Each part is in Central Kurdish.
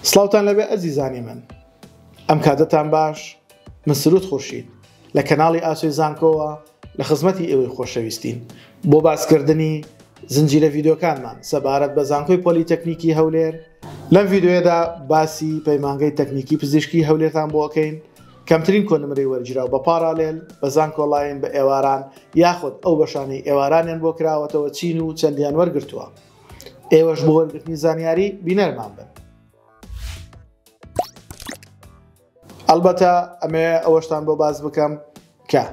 سڵاوتان لەبێ ئەزیزانی من ئەم کاتەتان باش من سرود خورشید لە کەناڵی ئاسۆی زانکۆوە لە خزمەتی ئێوەی خۆشەویستین بۆ باسکردنی زنجیرە ڤیدیۆکانمان سەبارەت بە زانکۆی پۆلیتەکنیکی هەولێر لەم ڤیدیۆیەدا باسی پەیمانگەی تەکنیکی پزیشکی هەولێرتان بۆ ئەکەین کەمترین کۆنمرەی وەرگیراو بە پاڕالێل بە زانکۆلاین بە ئێواران یاخود ئەو بەشانەی ئێوارانیان بۆ کراوەتەوە چین و چەندیان وەرگرتووە ئێوەش بۆ وەرگرتنی زانیاری بینەرمان بن. ئەڵبەتە ئەمەوێ ئەوەشتان بۆ باس بکەم کە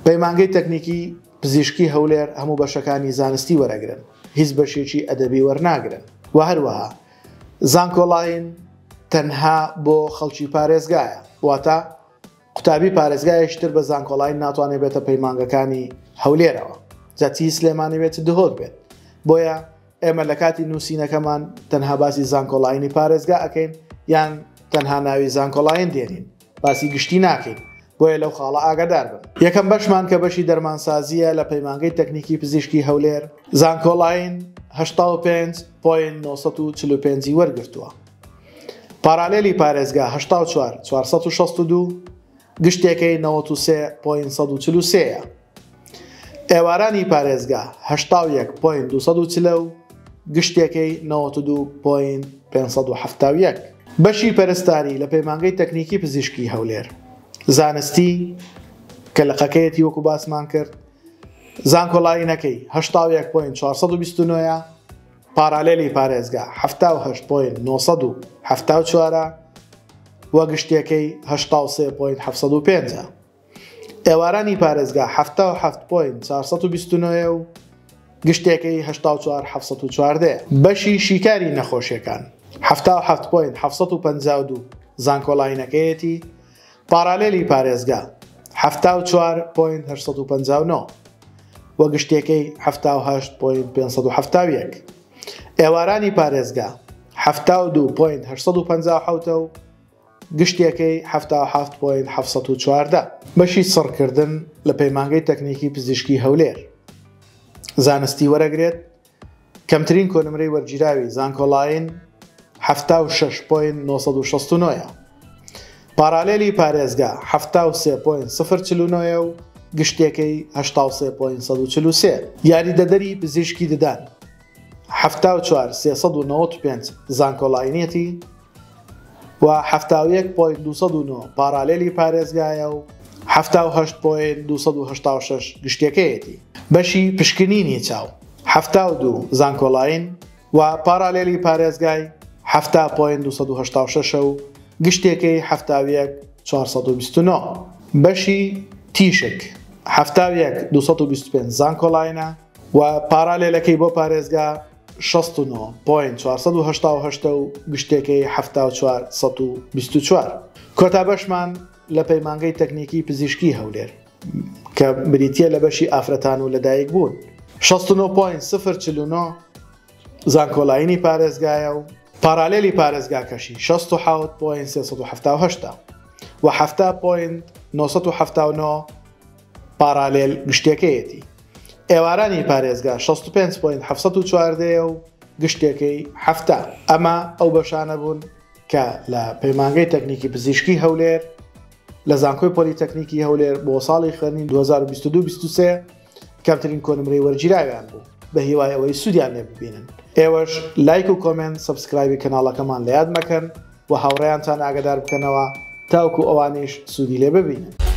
پەیمانگەی تەکنیکی پزیشکی هەولێر هەموو بەشەکانی زانستی وەرەگرن هیچ بەشێکی ئەدەبی وەرناگرن و هەروەها زانکۆلاین تەنها بۆ خەڵکی پارێزگایە واتە قوتابی پارێزگایەکی تر بە زانکۆلاین ناتوانێت بێتە پەیمانگەکانی هەولێرەوە جا چی سلێمانی بێت چ دهۆک بێت بۆیە ئێمە لە کاتی نووسینەکەمان تەنها باسی زانکۆلاینی پارێزگا ئەکەین یان تەنها ناوی زانکۆلاین دێنین باسی گشتی ناکەین بۆیە لەو خاڵە ئاگادار بن یەکەم بەشمان کە بەشی دەرمانسازیە لە پەیمانگەی تەکنیکی پزیشکی هەولێر زانکۆلاین 85.945 وەرگرتووە پارالێلی پارێزگا 84 462 گشتێکەی 93 point 143 یە ئێوارانی پارێزگا 81 point 240 و گشتێکەی 92 point 571. بەشی پەرستاری لە پەیمانگەی تەکنیکی پزیشکی هەولێر زانستی کە لقەکەیەتی وەکو باسمان کرد زانکۆلاینەکەی 81 point 429 ە پارالێلی پارێزگا 78 point 974 و گشتیەکەی 83 point 705 ە. ئێوارانی پارێزگا 77 point 429 ە و گشتێکەی 84 714 یە. بەشی شیکاری نەخۆشیەکان 77 point 752 زانکۆلاینەکەیەتی، پارالێلی پارێزگا 74 point 859 و گشتێکەی 78 point 571. ئێوارانی پارێزگا 72 point 857 و گشتیەکەی 77 point 714. بەشی سڕکردن لە پەیمانگەی تەکنیکی پزیشکی هەولێر زانستی وەرەگرێت، کەمترین کۆنمرەی وەرگیراوی زانکۆلاین 76 point 969 ە. پارالێلی پارێزگا 73 point 049 ە و گشتیەکەی 83 point 143. یاریدەدەری پزیشکی ددان 74 395 زانکۆلاینیەتی و 71 point 209 پارالێلی پارێزگایە و 78 point 286 گشتیەکەیەتی. بەشی پشکنینی چاو 72 زانکۆلاین و پارالێلی پارێزگای 70 point 286 و گشتیەکەی 71 429. بەشی تیشک 71 225 زانکۆلاینە و پارالێلەکەی بۆ پارێزگا 69 point 488 و گشتێکەی 74 124. کۆتا بەشمان لە پەیمانگەی تەکنیکی پزیشکی هەولێر کە بریتییە لە بەشی ئافرەتان و لەدایک بوون 69 point 049 زانکۆلاینی پارێزگایە و پارالێلی پارێزگاکەشی 67 point 378 و 70 point 979 پارالێل گشتێکەیەتی. ئێوارانی پارێزگا 65 point 714 و گشتێکەی 70. ئەمە ئەو بەشانە بوون کە لە پەیمانگەی تەکنیکی پزیشکی هەولێر لە زانکۆی پۆلیتەکنیکی هەولێر بۆ ساڵی خوێندنی 2022-23 کەمترین کۆنمرەی وەرگیراویان بوو بە هیوای ئەوەی سوودیان لێ ببینن. ئێوەش لایک و comment subscribe ی کەناڵەکەمان لە یاد مەکەن و هاوڕێیانتان ئاگادار بکەنەوە تاوەکو ئەوانیش سوودی لێ ببینن.